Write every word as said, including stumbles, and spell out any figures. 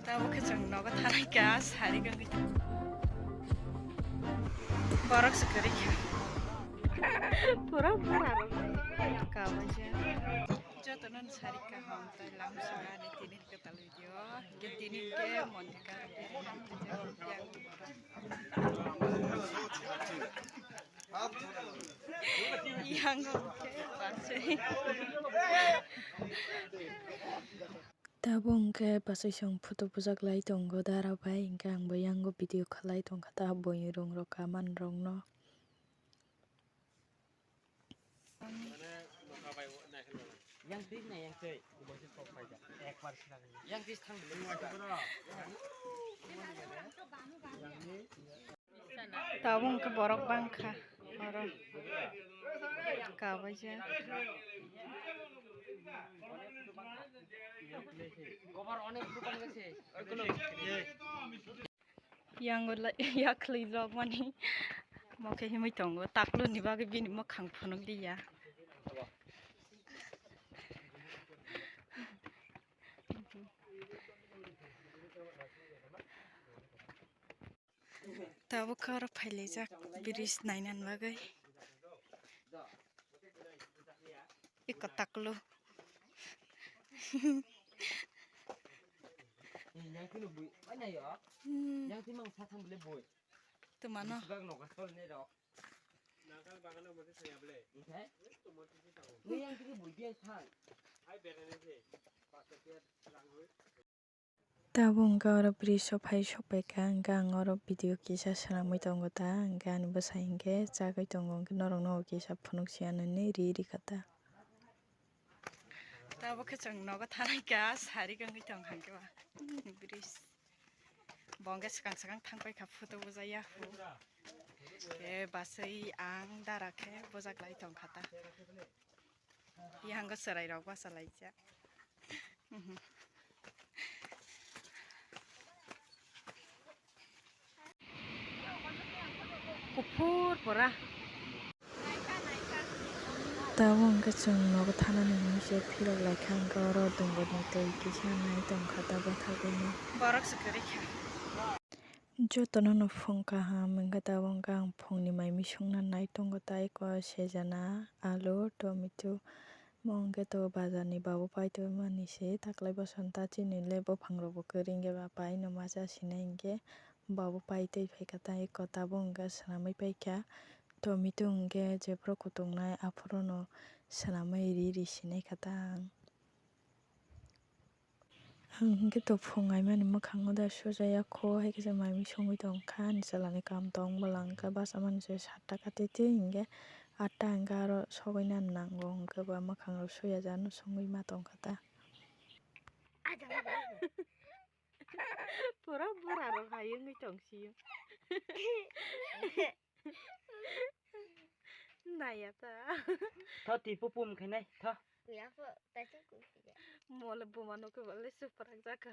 Tabuk khe chwng nogo thanai kha, sari gangwi. Borok se kwrwi kha. Pura bura rok kabaijak. Jotono sari kaham tei lam swngnani tini kwtal video. Hwnkhe tini hwnkhe mondir ka yang. Yang hwnkhe pansai. Tabuk hwnkhe bwsai song photo bujak lai tongo dara bai, hwnkhe ang bo yang o video khalai tongkha ta buini rung rok kaman rok no. Yang twi na yang twi. Yang twi thang. Tabuk hwnkhe borok bangkha oro kabaijak. Yang o lai yakhwlwi rok mani mokhe himwi tongo, takloni bagwi bini mwkhang phunukliya. Tabuk khe oro phailaijak bridge nainani bagwi. Eko taklo. Hmm. Twmano. Tabuk hwnkhe oro bridge o phai sokphaikha, hwnkhe ang oro video kisa swnamwi tongo ta, hwnkhe ani bwsai hwnkhe chagwi tongo, hwnkhe norokno kisa phunuk si anw hinwi ri rikha ta. Tabuk khe chwng nogo thanai kha, sari gangwi tong hwnkhe ba. Hmm, bridge. Bo hwnkhe swkang swkang thangpaikha, photo bujaya hu. Khe bwsai ang dara khe bujak lai tongkha ta. Yang o chwrai rok bachalaijak. Kuphur pura. Tabuk hwnkhe chwng nogo thanani hwnwi se phirok lai kha, hwnkhe oro dungboni twi kisa nai tongkha ta bwthagwino. Borok se kwrwi kha. Jotono no phung kaham, hwnkhe tabuk hwnkhe ang phungni mai misungna nai tongo, tei kok sejana, alu, tomato, mo hwnkhe to bazar ni babu paitwi mani se, taklai bwskango ta chini le buphang rok bo kwrwi hwnkhe ba paino ma cha sinai hwnkhe babu paitwi phaikha, tei eko tabuk hwnkhe swnamwi paikha, tomato hwnkhe jephuru kutung nai aphuru no swnamwi ri ri sinai kha ta ang. Ang hwnkhe to phung aimani mwkhango da sujaya kho, hai khe se mai misungwi tongkha, ani chwlani kam tong bwla hwnkhe bachamani se satta kati twi hwnkhe atta hwnkhe aro sogwina nango, hwnkhe ba mwkhang rok suyajak no songwi ma tongkha ta. Pura bura rok hai wngwi tong sio. Naya ta. Tho, twi pupum khainai, tho. Kuya po, taisa kuya. Mole buma nukhe bale suprak jaka.